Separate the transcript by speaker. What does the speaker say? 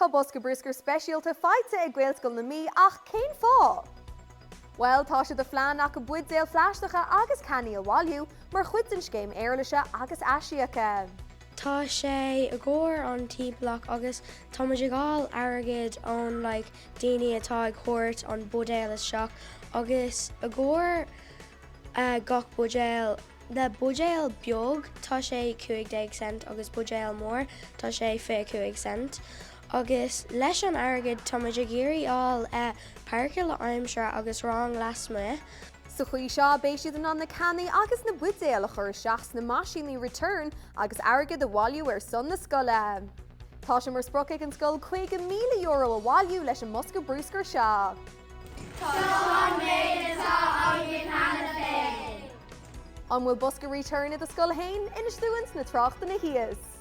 Speaker 1: Tá bosca bruscair speisialta faighte ag Gaelscoil na Mí ach cén fáth? Bhuel, tá sé de phlean acu buidéil phlaisteacha agus cannaí a bhailiú mar chuid den scéim éarlaise agus aisíoca.
Speaker 2: Tá sé i gcomhair an timpeallacht agus tá muid ag fháil airgead ón like daoine atá ag thabhairt an buidéal isteach agus i gcomhair gach buidéal Le buidéal beag tá sé 15 cent agus buidéal mór tá sé 25 cent. Agus leis an airgead tá muid ag iarraidh fháil páirceáil aimsire agus rang lasmuigh.
Speaker 1: Sa chaoi seo beidh siad in ann na cannaí agus na buidéil a chur isteach sna meaisíní Return agus airgead a bhailiú ar son na scoile. Tá sé mar sprioc ag an scoil €50,000 a bhailiú leis an mbosca bruscair seo.
Speaker 3: Seo an méid atá againn cheana féin.
Speaker 1: An bhfuil bosca Return i do scoil féin? Inis dúinn sna tráchtanna thíos.